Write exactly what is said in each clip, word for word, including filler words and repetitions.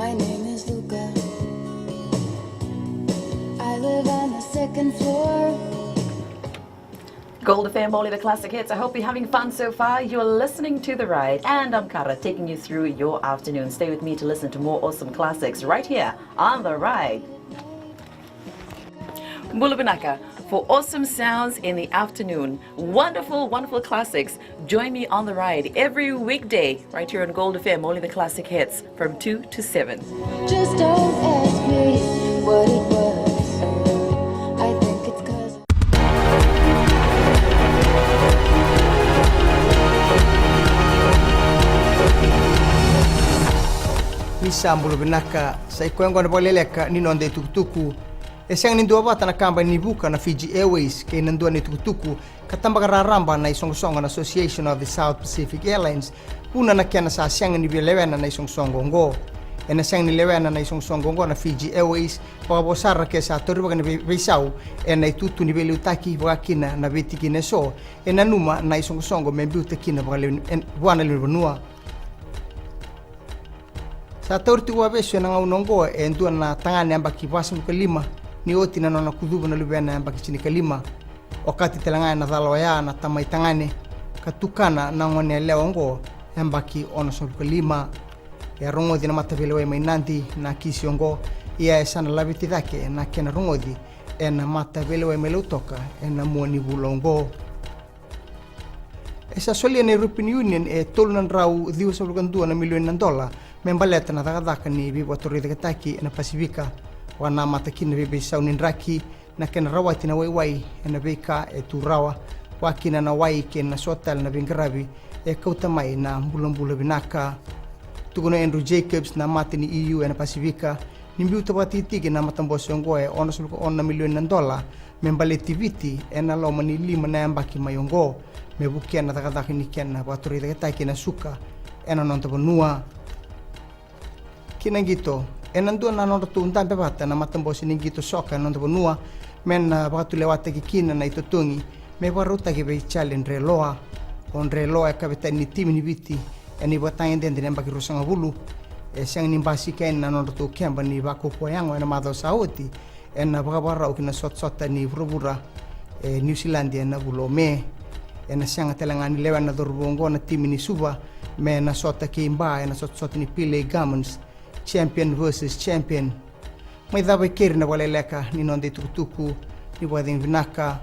My name is Luca. I live on the second floor. Gold F M, only the classic hits. I hope you're having fun so far. You're listening to The Ride, and I'm Kara, taking you through your afternoon. Stay with me to listen to more awesome classics right here on The Ride. Bula vinaka. For awesome sounds in the afternoon, wonderful, wonderful classics. Join me on The Ride every weekday right here on Gold F M, only the classic hits, from two to seven. Just don't ask me what it was. I think it's 'cause Ni sa bula vinaka, sa i koya oqo na vakaleleka ni noda itukutuku. E sega ni dua vata na kabani vuka na Fiji Airways kei na dua na itukutuku ka tabaka raraba na isoqosoqo na Association of the South Pacific Airlines, vuna na kena sa sega ni via lewena na isoqosoqo oqo. Ena sega ni lewena na isoqosoqo oqo na Fiji Airways, vakavo sara ke sa taurivaki na vei- veisau ena itutu ni veiliutaki, vaka kina na veitikina eso e nanuma na isoqosoqo me biuta kina vakalewe- en- vua na lewenivanua. Sa tauri tiko vakavesu ena gauna oqo e dua na tagane yabaki vasagavulu ka lima, ni oti na nona kucuva na luvena yabaki tinikalima. Okati tale ga ena cala oya na tamai tagane ka tukana na gone yalewa oqo yabaki onosagavulu ka lima. E a rogoci na mataveilewai mai Nadi na kisi oqo, ia e sa na laveti cake na kena rogoci ena mataveilewai mai Lautoka ena mua ni vula oqo. E sa solia na European Union e tolu na drau ciwasagavulu ka dua na milioni na dola me baleta na cakacaka ni veivakatorocaketaki ena Pasifika. Vakanamata kina na veiveisau ni draki, na kena rawati na waiwai ena veika e tu rawa, vaka kina na wai kei na so tale na veiqaravi e kauta mai na bulabula vinaka. Tukuna o Andrew Jacobs na mata ni E U ena Pasifika ni biuta vakatikitiki na matabose oqo e onosagavulu ka ono na milioni na dola me baleti Viti ena loma ni lima na yabaki mai oqo, me vukea na cakacaka ni kena vakatorocaketaki na suka ena noda vanua. Ki na qito, ena dua na nodratou dabe vata na matabose ni qito soka ena noda vanua me na vakatulewataki kina na itotogi me vakarautaki vei Charlie Dreloa. O Dreloa e kavetani ni timi ni Viti ena ivakatagedegede ni yabaki ruasagavulu. E sega ni basika yani na nodratou keba ni vakaukauwa yago ena macawa sa oti ena vakavakarau ki na sotasota ni vuravura e Niusiladi ena vula o Me. Ena sega tale ga ni lewena na cauravou oqo na timi ni Suva me na sota kei Ba ena sotasota ni Pele Garments, champion versus champion. Mai cava i keri na vakaleleka ni noda itukutuku. Ni vakacegu vinaka.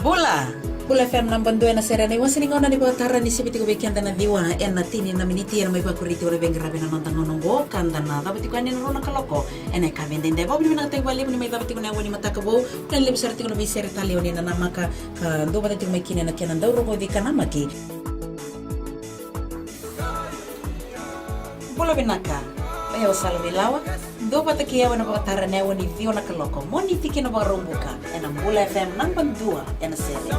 Bula. Bula F M naba dua ena sere ena iwase ni gauna ni vakatara ni sivi tiko vei keda na ciwa ena tini na miniti ena mai vakuri tiko na veiqaravi ena noda gauna oqo ka da na cava tiko yani ena rua na kaloko ena yakavi edaidai. Vakavinavinakataki vakalevu ni mai cava tiko na yawa ni mataka vou. Ka levu sara tiko na veisere tale o ni na namaka ka dua vata tiko mai kina ena kena dau rogoci ka namaki. Bula vinaka. O yau Sala Veilawa. Dua vata kei au ena vakatara ena yawa ni ciwa na kaloko mo ni tiki na Vakaraubuka ena Bula F M naba dua ena sere.